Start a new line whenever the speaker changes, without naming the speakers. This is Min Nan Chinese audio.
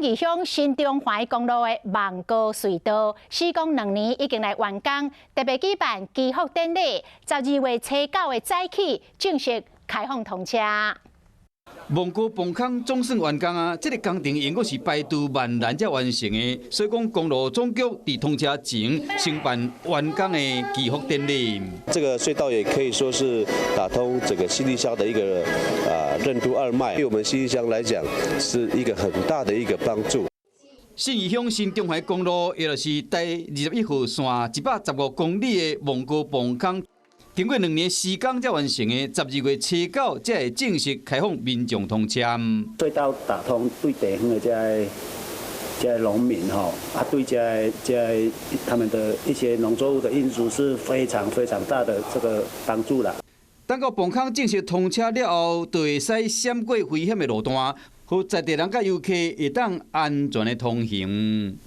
義鄉新中環公路的望高隧道施工2年已經來完工，特別舉辦祈福典禮，12月初9的早起正式開放通車。
望高磅空總算完工啊！這個工程應該是排除萬難才完成的，所以講公路總局佇通車前先辦完工的祈福典禮。
這個隧道也可以說是打通整個新義鄉的一個任督二脈，對我們新義鄉來講是一個很大的一個幫助。
信義鄉新中環公路，也就是第21號線115公里的望高磅空。經過2年時間才完成的，12月初9才會正式開放民眾通車。
隧道打通對地方的這個農民吼，對這個他們的一些農作物的運輸是非常非常大的這個幫助啦。
等到磅空正式通車了後，就會使閃過危險的路段，予在地人佮遊客會當安全的通行。